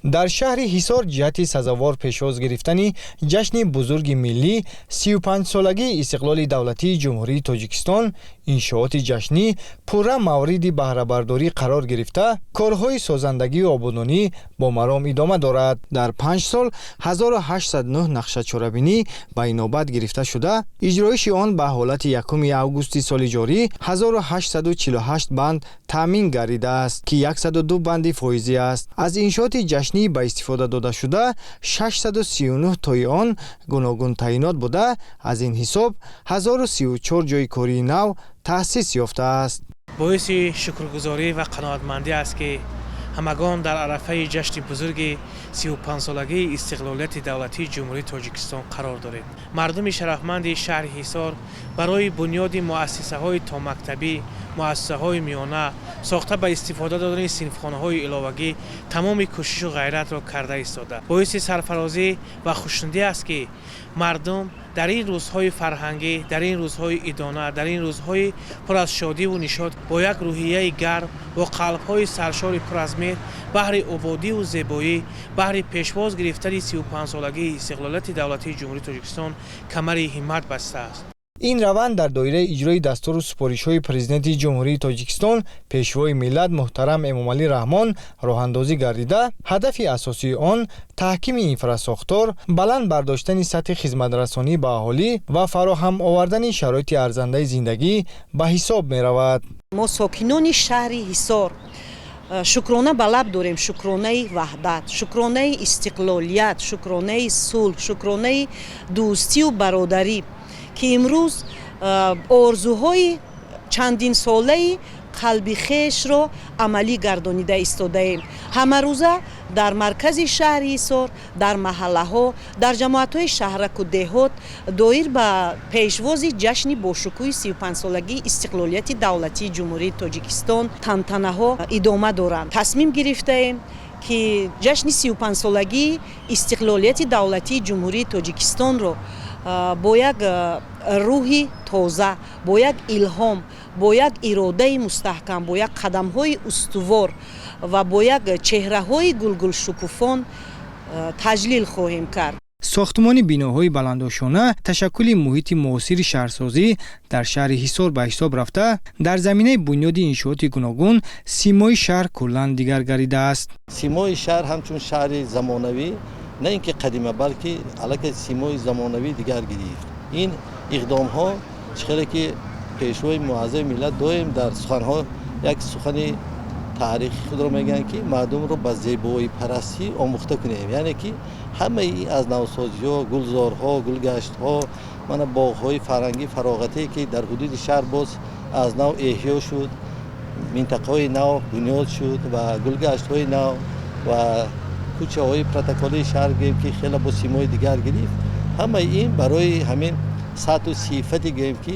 Дар шаҳри Ҳисор ҷиҳати сазовор пешвоз гирифтани ҷашни бузурги миллӣ, 35-солагии истиқлоли давлатии Ҷумҳурии Тоҷикистон, иншооти ҷашнӣ пурра мавриди баҳрабардорӣ қарор гирифта, корҳои созандагию ободонӣ бо маром идома дорад. Дар 5 сол 1809 нақшачорабинӣ ба инобат гирифта шуда, иҷроиши он ба ҳолати 1 августи соли ҷорӣ 1848 банд таъмин гардидааст, ки 102 банди фоизӣ аст. Аз иншооти ҷашнӣ ба истифода додашуда 639 тои он гуногунтаъинот буда, аз ин ҳисоб 1034 ҷойи кории нав таъсис ёфтааст. Боиси шукргузорӣ ва қаноатмандӣ аст, ки ҳамагон дар арафаи ҷашни бузурги 35-солагии истиқлолияти давлатии Ҷумҳурии Тоҷикистон қарор дорем. Мардуми шарафманди шаҳри Ҳисор барои бунёди муассисаҳои томактабӣ, муассисаҳои миёна, сохта ба истифода додани синфхонаҳои иловагӣ тамоми кӯшишу ғайратро карда истода. Боиси сарфарозӣ ва хушнудӣ аст, ки мардум дар ин рӯзҳои фарҳангӣ, дар ин рӯзҳои идона, дар ин рӯзҳои пур аз шодиву нишот, бо як рӯҳияи гарм, бо қалбҳои саршори пур аз меҳр, баҳри ободиву зебоӣ, баҳри пешвоз гирифтани 35-солагии истиқлолияти давлатии Ҷумҳурии Тоҷикистон камари ҳиммат бастааст. Ин раванд дар доираи иҷрои дастуру супоришҳои Президенти Ҷумҳурии Тоҷикистон, Пешвои миллат муҳтарам Эмомалӣ Раҳмон роҳандозӣ гардида, ҳадафи асосии он таҳкими инфрасохтор, баланд бардоштани сатҳи хизматрасонӣ ба аҳолӣ ва фароҳам овардани шароити арзандаи зиндагӣ ба ҳисоб меравад. Мо, сокинони шаҳри Ҳисор, шукрона ба лаб дорем: шукронаи ваҳдат, шукронаи истиқлолият, шукронаи сулҳ, шукронаи дӯстию бародарӣ, ки имрӯз орзуҳои чандинсолаи қалби хешро амалӣ гардонида истодаем. Ҳамарӯза дар маркази шаҳри Ҳисор, дар маҳаллаҳо, дар ҷамоатҳои шаҳраку деҳот доир ба пешвози ҷашни бошукӯҳи 35-солагии истиқлолияти давлатии Ҷумҳурии Тоҷикистон тантанаҳо идома доранд. Тасмим гирифтаем, ки ҷашни 35-солагии истиқлолияти давлатии Ҷумҳурии Тоҷикистонро бо як рӯҳи тоза, бо як илҳом, бо як иродаи мустаҳкам, бо як қадамҳои устувор ва бо як чеҳраҳои гулгулшукуфон таҷлил хоҳем кард. Сохтмони биноҳои баландошёна ташаккули муҳити муосири шаҳрсозӣ дар шаҳри Ҳисор ба ҳисоб рафта, дар заминаи бунёди иншооти гуногун симои шаҳр куллан дигар гардидааст. Симои шаҳр ҳамчун шаҳри замонавӣ, на ин ки қадима, балки аллакай симои замонавӣ дигар гирифт. Ин иқдомҳо, чӣ хеле ки Пешвои муаззами миллат доим дар суханҳо як сухани таърихи худро мегӯянд, ки мардумро ба зебоипарастӣ омӯхта кунем, яъне ки ҳамаи аз навсозиҳо, гулзорҳо, гулгаштҳо, мана боғҳои фарҳангӣ, фароғатие, ки дар ҳудуди шаҳр боз аз нав эҳё шуд, минтақаҳои нав бунёд шуд ва гулгаштҳои нав ва кӯчаҳои протоколии шаҳр гӯем, ки хеле бо симои дигар гирифт. Ҳамаи ин барои ҳамин сатҳу сифати, гӯем ки,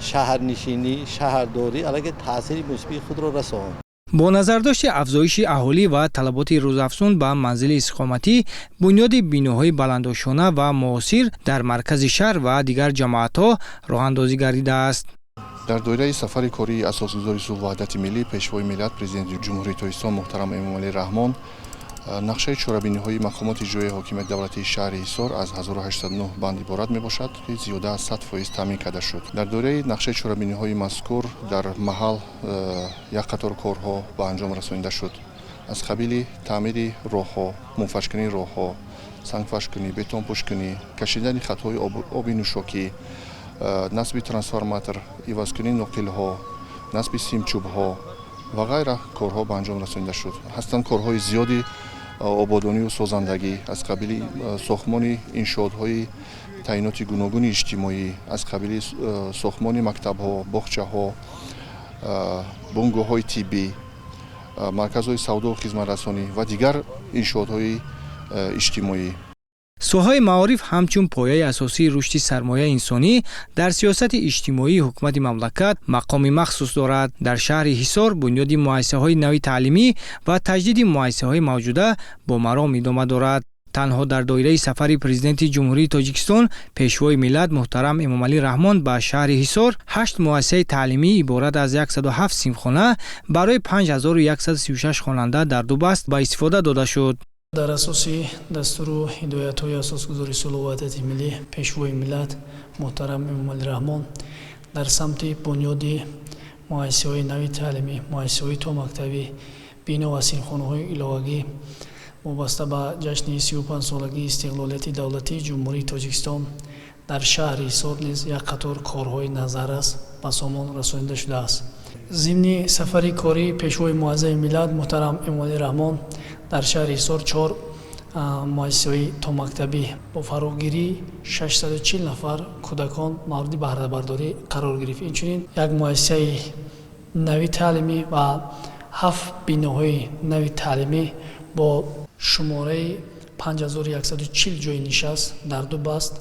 шаҳрнишинӣ, шаҳрдорӣ аллакай таъсири мусбии худро расонд. Бо назардошти афзоиши аҳолӣ ва талаботи рӯзафзун ба манзили истиқоматӣ, бунёди биноҳои баландошёна ва муосир дар маркази шаҳр ва дигар ҷамоатҳо роҳандозӣ гардидааст. Дар доираи сафари кории Асосгузори сулҳу ваҳдати миллӣ, Пешвои миллат, Президенти Ҷумҳурии Тоҷикистон муҳтарам Эмомалӣ Раҳмон нақшаи чорабиниҳои мақомоти иҷроияи ҳокимияти давлатии шаҳри Ҳисор аз 1809 банд иборат мебошад, ки зиёда аз 100% таъмин карда шуд. Дар доираи нақшаи чорабиниҳои мазкур дар маҳал як қатор корҳо ба анҷом расонида шуд, аз қабили таъмири роҳҳо, мунфашкунии роҳҳо, сангфашкунӣ, бетонпӯшкунӣ, кашидани хатҳои оби нӯшокӣ, насби трансформатор, ивазкунии ноқилҳо, насби симчӯбҳо ва ғайра корҳо ба анҷом расонида шуд. Ҳастанд корҳои зиёди ободонию созандагӣ, аз қабили сохтмони иншоотҳои таъиноти гуногуни иҷтимоӣ, аз қабили сохтмони мактабҳо, боғчаҳо, бунгоҳҳои тиббӣ, марказҳои савдову хизматрасонӣ ва дигар иншоотҳои иҷтимоӣ. Соҳаи маориф ҳамчун пояи асосии рушди сармояи инсонӣ дар сиёсати иҷтимоии ҳукумати мамлакат мақоми махсус дорад. Дар шаҳри Ҳисор бунёди муассисаҳои нави таълимӣ ва таҷдиди муассисаҳои мавҷуда бо маром идома дорад. Танҳо дар доираи сафари Президенти Ҷумҳурии Тоҷикистон, Пешвои миллат муҳтарам Эмомалӣ Раҳмон ба шаҳри Ҳисор ҳашт муассисаи таълимӣ иборат аз 107 синфхона барои 5136 хонанда дар ду баст ба истифода дода шуд. Дар асоси дастуру ҳидоятҳои Асосгузори сулҳу ваҳдати миллӣ, Пешвои миллат муҳтарам Эмомалӣ Раҳмон, дар самти бунёди муассисаҳои нави таълимӣ, муассисаҳои томактабӣ, бино ва синфхонаҳои иловагӣ вобаста ба ҷашни 35-солагии истиқлолияти давлатии Ҷумҳурии Тоҷикистон дар шаҳри Ҳисор низ як қатор корҳои назаррас ба сомон расонида шудааст. Зимни сафари кории Пешвои муаззами миллат муҳтарам Эмомалӣ Раҳмон дар шаҳри Ҳисор чор муассисаҳои томактабӣ бо фарогирии 640 нафар кӯдакон мавриди баҳрабардорӣ қарор гирифт. Инчунин як муассисаи нави таълимӣ ва ҳафт биноҳои нави таълимӣ бо шумораи 5140 ҷойи нишаст дар ду баст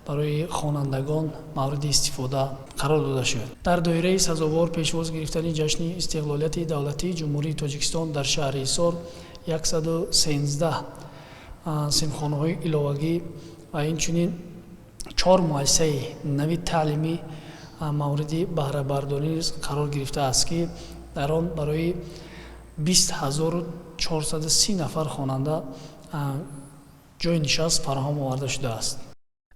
барои хонандагон мавриди истифода қарор дода шуд. Дар доираи сазовор пешвоз гирифтани ҷашни истиқлолияти давлатии Ҷумҳурии Тоҷикистон дар шаҳри Ҳисор 113 синфхонаҳои иловагӣ ва инчунин чор муассисаи нави таълимӣ мавриди баҳрабардорӣ низ қарор гирифтааст, ки дар он барои 20 430 нафар хонанда ҷойи нишаст фароҳам оварда шудааст.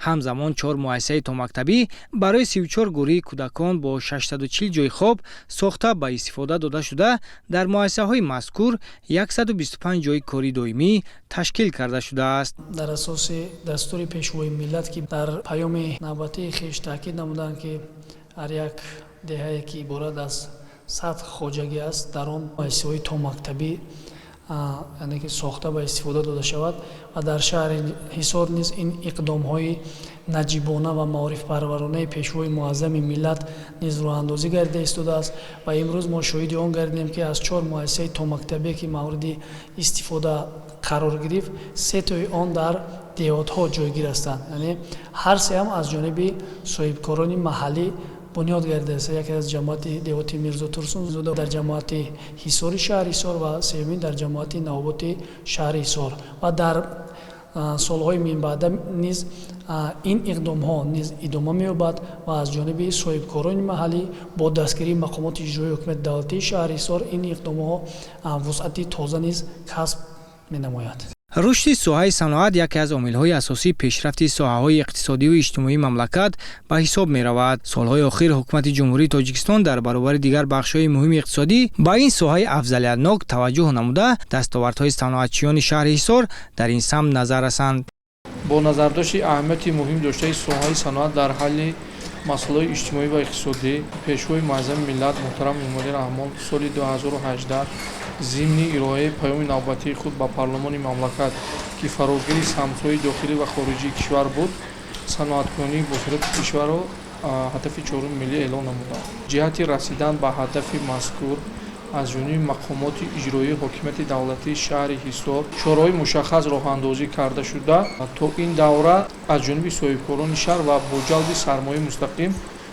Ҳамзамон чор муассисаи томактабӣ барои 34 гурӯҳи кӯдакон бо 640 ҷойи хоб сохта ба истифода дода шуда, дар муассисаҳои мазкур 125 ҷойи кори доимӣ ташкил карда шудааст. Дар асоси дастури Пешвои миллат, ки дар паёми навбатии хеш таъкид намуданд, ки ҳар як деҳае, ки иборат аз 100 хоҷагӣ аст, дар он муассисаҳои томактабӣ, яъне ки сохта ба истифода дода шавад, ва дар шаҳри Ҳисор низ ин иқдомҳои наҷибона ва маорифпарваронаи Пешвои муаззами миллат низ роҳандозӣ гардида истодааст. Ва имрӯз мо шоҳиди он гардидем, ки аз чор муассисаи томактабие, ки мавриди истифода қарор гирифт, сетои он дар деҳотҳо ҷойгир ҳастанд, яъне ҳар сеам аз ҷониби соҳибкорони маҳаллӣ бунёд гардидааст: яке аз ҷамоати деҳоти Мирзо Турсунзода, дар ҷамоати Ҳисори шаҳри Ҳисор ва сеюмин дар ҷамоати Навоботи шаҳри Ҳисор. Ва дар солҳои минбаъда низ ин иқдомҳо низ идома меёбад ва аз ҷониби соҳибкорони маҳаллӣ бо дастгирии мақомоти иҷроии ҳукумати давлатии шаҳри Ҳисор ин иқдомҳо вусъати тоза низ касб менамояд. Рушди соҳаи саноат яке аз омилҳои асосии пешрафти соҳаҳои иқтисодиву иҷтимоии мамлакат ба ҳисоб меравад. Солҳои охир Ҳукумати Ҷумҳурии Тоҷикистон дар баробари дигар бахшҳои муҳими иқтисодӣ ба ин соҳаи афзалиятнок таваҷҷӯҳ намуда, дастовардҳои саноатчиёни шаҳри Ҳисор дар ин самт назар расанд. Бо назардошти аҳамияти муҳим доштаи соҳаи саноат дар ҳалли масъалаҳои иҷтимоӣ ва иқтисодӣ, Пешвои муаззами миллат муҳтарам Эмомалӣ Раҳмон соли 2018 зимни ироаи паёми навбатии худ ба парлумони мамлакат, ки фарогири самтҳои дохилӣ ва хориҷии кишвар буд, саноаткунонии босуръати кишварро ҳадафи чоруми миллӣ эълон намуданд. Ҷиҳати расидан ба ҳадафи мазкур аз ҷониби мақомоти иҷроии ҳокимияти давлатии шаҳри Ҳисор чораҳои мушаххас роҳандозӣ карда шуда, то ин давра аз ҷониби соҳибкорони шаҳр ва бо ҷалби сармояи мустақим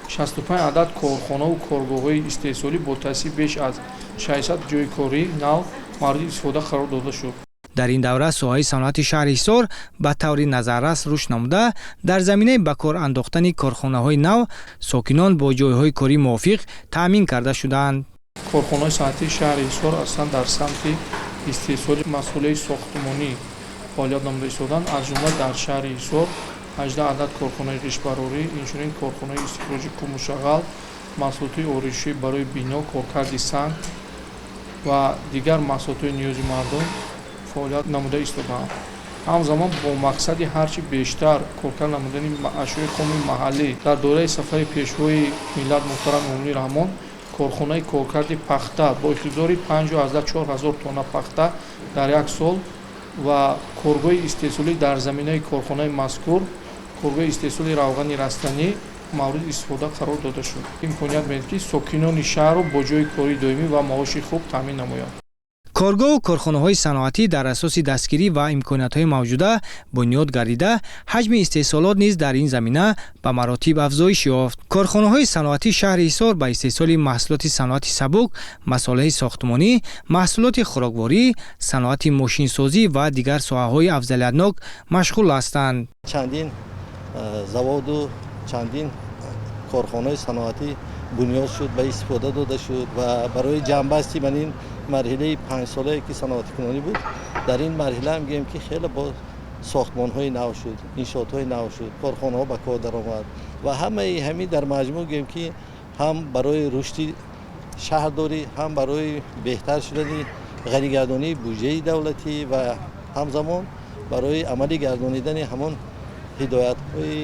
65 адад корхонаву коргоҳҳои истеҳсолӣ бо таъсиси беш аз 600 ҷойи кории нав мавриди истифода қарор дода шуд. Дар ин давра соҳаи саноати шаҳри Ҳисор ба таври назаррас рушд намуда, дар заминаи ба кор андохтани корхонаҳои нав сокинон бо ҷойҳои корӣ мувофиқ таъмин карда шуданд. Корхонаҳои саноатии шаҳри Ҳисор аслан дар самти истеҳсоли масолеҳи сохтмонӣ фаъолият намуда истоданд. Аз ҷумла дар шаҳри Ҳисор 18 адад корхонаи ғиштбарорӣ, инчунин корхонаи истихроҷи қуму шағал, маҳсулоти ороишӣ барои бино, коркарди санг ва дигар маҳсулотҳои ниёзи мардум фаъолият намуда истодаанд. Ҳамзамон, бо мақсади ҳарчи бештар коркард намудани ашёи хоми маҳаллӣ, дар доираи сафари Пешвои миллат муҳтарам Эмомалӣ Раҳмон корхонаи коркарди пахта бо иқтидори 5,4 ҳазор тонна пахта дар як сол ва коргоҳи истеҳсолӣ дар заминаи корхонаи мазкур, коргоҳи истеҳсоли равғани растанӣ мавриди истифода қарор дода шуд. Имконият медиҳад, ки сокинони шаҳрро бо ҷойи кории доимӣ ва маоши хуб таъмин намояд. Коргоҳу корхонаҳои саноатӣ дар асоси дастгирӣ ва имкониятҳои мавҷуда бунёд гардида, ҳаҷми истеҳсолот низ дар ин замина ба маротиб афзоиш ёфт. Корхонаҳои саноатии шаҳри Ҳисор ба истеҳсоли маҳсулоти саноати сабук, масолеҳи сохтмонӣ, маҳсулоти хӯрокворӣ, саноати мошинсозӣ ва дигар соҳаҳои афзалиятнок машғул ҳастанд. Чандин заводу чандин корхонаи саноатӣ бунёд шуд, ба истифода дода шуд ва барои ҷамъбасти ман ин Марҳилаи 5-солае ки саноатикунонӣ буд, дар ин марҳила ҳам гӯем, ки хеле бо сохтмонҳои нав шуд, иншоотҳои нав шуд, корхонаҳо ба кор даромад ва ҳамаи ҳамин дар маҷмӯъ гӯем, ки ҳам барои рушди шаҳрдорӣ, ҳам барои беҳтар шудани ғанигардонии буҷаи давлатӣ ва ҳамзамон барои амалӣ гардонидани ҳамон ҳидоятҳои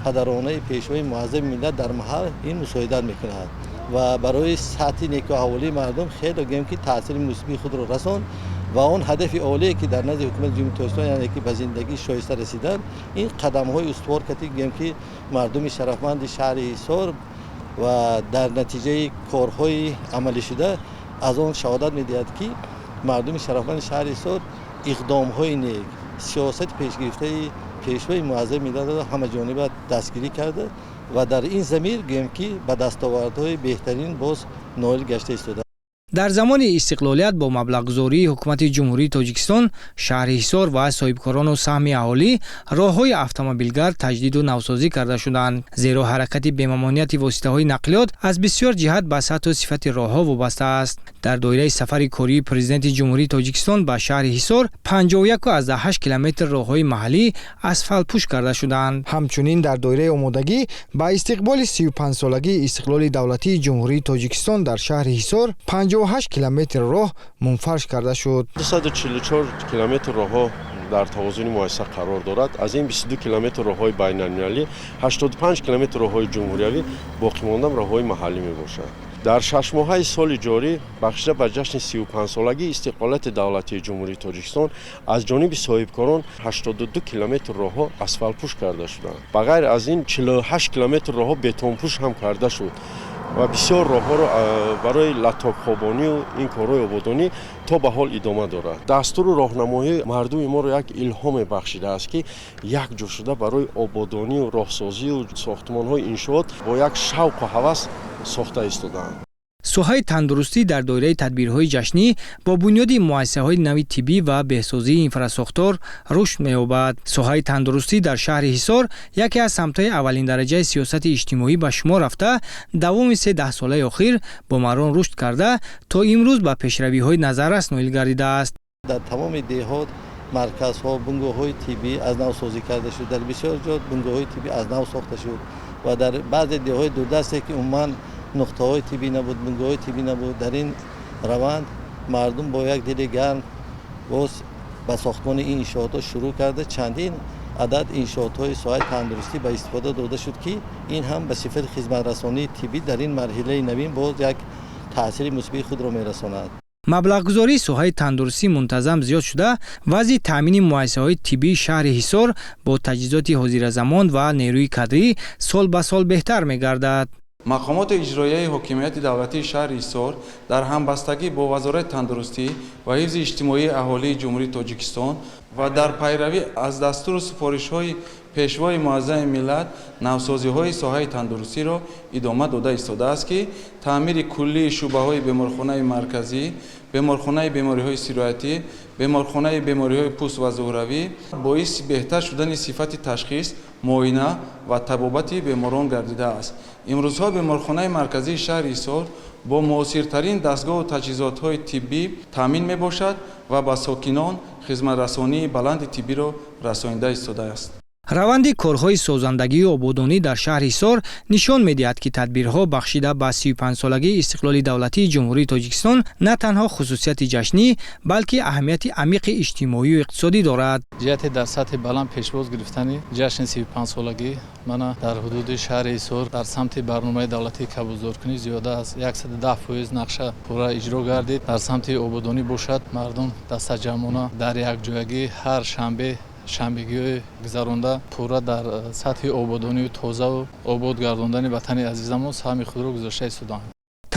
падаронаи Пешвои муаззами миллат дар маҳал ин мусоидат мекунад ва барои сатҳи некуаҳволии мардум хеле гӯем, ки таъсири мусбии худро расонд. Ва он ҳадафи олие, ки дар назди Ҳукумати Ҷумҳурии Тоҷикистон, яъне ки ба зиндагии шоиста расидан, ин қадамҳои устувор кати гӯем, ки мардуми шарафманди шаҳри Ҳисор ва дар натиҷаи корҳои амалишуда аз он шаҳодат медиҳад, ки мардуми шарафманди шаҳри Ҳисор иқдомҳои нек, сиёсати пешгирифтаи Пешвои муаззами миллатро ҳамаҷониба дастгирӣ карда ва дар ин замир гӯем, ки ба дастовардҳои беҳтарин боз ноил гашта истода. Дар замони истиқлолият бо маблағгузории Ҳукумати Ҷумҳурии Тоҷикистон, шаҳри Ҳисор ва соҳибкорону саҳми аҳолӣ роҳҳои автомобилгард таҷдиду навсозӣ карда шуданд, зеро ҳаракати бемамонияти воситаҳои нақлиёт аз бисёр ҷиҳат ба сатҳу сифати роҳҳо вобаста аст. Дар доираи сафари кории Президенти Ҷумҳурии Тоҷикистон ба шаҳри Ҳисор 51,8 километр роҳҳои маҳаллӣ асфалтпӯш карда шуданд. Ҳамчунин дар доираи омодагӣ ба истиқболи 35-солагии истиқлоли давлатии Ҷумҳурии Тоҷикистон дар шаҳри Ҳисор 58 километр роҳ мунфарш карда шуд. 244 километр роҳҳо дар тавозуни муассиса қарор дорад. Аз ин 22 километр роҳҳои байналмилалӣ, 85 километр роҳҳои ҷумҳуриявӣ, боқӣ мондан роҳҳои маҳаллӣ мебошад. Дар 6 моҳаи соли ҷорӣ, бахшида ба ҷашни 35-солагии истиқлолияти давлатии Ҷумҳурии Тоҷикистон, аз ҷониби соҳибкорон 82 километр роҳҳо асфалтпӯш карда шуданд. Ба ғайр аз ин, 48 километр роҳҳо бетонпӯш ҳам карда шуд ва бисёр роҳҳоро барои латокхобонию ин корҳои ободонӣ то ба ҳол идома дорад. Дастуру роҳнамоии мардуми моро як илҳоме бахшидааст, ки якҷо шуда барои ободонию роҳсозию сохтмонҳои иншоот бо як шавқу ҳавас сохта истодаанд. Соҳаи тандурустӣ дар доираи тадбирҳои ҷашнӣ бо бунёди муассисаҳои нави тиббӣ ва беҳсозии инфрасохтор рушд меёбад. Соҳаи тандурустӣ дар шаҳри Ҳисор яке аз самтҳои аввалиндараҷаи сиёсати иҷтимоӣ ба шумор рафта, давоми се даҳсолаи охир бо маром рушд карда, то имрӯз ба пешравиҳои назаррас ноил гардидааст. Дар тамоми деҳот марказҳо, бунгоҳҳои тиббӣ аз нав созӣ карда шуд, дар бисёр ҷо бунгоҳҳои тиббӣ аз нав сохта шуд ва дар баъзе деҳҳои дурдасте, ки умуман нуқтаҳои тиббӣ набуд, бунгоҳҳои тиббӣ набуд, дар ин раванд мардум бо як дили гарм боз ба сохтмони ин иншоотҳо шурӯъ карда, чандин адад иншоотҳои соҳаи тандурустӣ ба истифода дода шуд, ки ин ҳам ба сифати хизматрасонии тиббӣ дар ин марҳилаи навин боз як таъсири мусбии худро мерасонад. Маблағгузории соҳаи тандурустӣ мунтазам зиёд шуда, вазъи таъмини муассисаҳои тиббии шаҳри Ҳисор бо таҷҳизоти ҳозиразамон ва нерӯи кадрӣ сол ба сол беҳтар мегардад. Мақомоти иҷроияи ҳокимияти давлатии шаҳри Ҳисор дар ҳамбастагӣ бо Вазорати тандурустӣ ва ҳифзи иҷтимоии аҳолии Ҷумҳурии Тоҷикистон ва дар пайравӣ аз дастуру супоришҳои Пешвои муаззами миллат навсозиҳои соҳаи тандурустиро идома дода истодааст, ки таъмири куллии шӯъбаҳои беморхонаи марказӣ, беморхонаи бемориҳои сироятӣ, беморхонаи бемориҳои пӯст ва зуҳравӣ боиси беҳтар шудани сифати ташхис, муоина ва табобати беморон гардидааст. Имрӯзҳо беморхонаи марказии шаҳри Ҳисор бо муосиртарин дастгоҳу таҷҳизотҳои тиббӣ таъмин мебошад ва ба сокинон хизматрасонии баланди тиббиро расонида истодааст. Раванди корҳои созандагию ободонӣ дар шаҳри Ҳисор нишон медиҳад, ки тадбирҳо бахшида ба 35-солагии истиқлоли давлатии Ҷумҳурии Тоҷикистон на танҳо хусусияти ҷашнӣ, балки аҳамияти амиқи иҷтимоию иқтисодӣ дорад. Ҷиҳати дар сатҳи баланд пешвоз гирифтани ҷашни 35-солагӣ мана дар ҳудуди шаҳри Ҳисор дар самти барномаи давлатии кабудзоркунӣ зиёда аз 110% нақша пурра иҷро гардид. Дар самти ободонӣ бошад, мардум дастаҷамъона дар якҷоягӣ ҳар шанбе шанбегиҳои гузаронда, пурра дар сатҳи ободонию тозаву обод гардондани ватани азизамон саҳми худро гузошта истодаанд.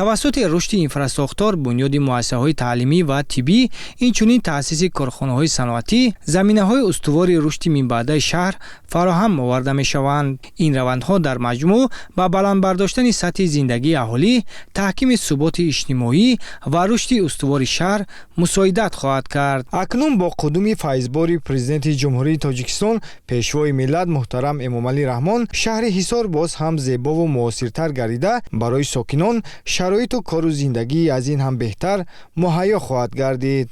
Тавассути рушди инфрасохтор, бунёди муассисаҳои таълимӣ ва тиббӣ, инчунин таъсиси корхонаҳои саноатӣ заминаҳои устувори рушди минбаъдаи шаҳр фароҳам оварда мешаванд. Ин равандҳо дар маҷмӯъ ба баланд бардоштани сатҳи зиндагии аҳолӣ, таҳкими суботи иҷтимоӣ ва рушди устувори шаҳр мусоидат хоҳад кард. Акнун бо қудуми файзбори Президенти Ҷумҳурии Тоҷикистон, Пешвои миллат муҳтарам Эмомалӣ Раҳмон шаҳри Ҳисор боз ҳам зебову муосиртар гардида, барои сокинон. Шароиту кору зиндагӣ аз ин ҳам беҳтар муҳайё хоҳад гардид.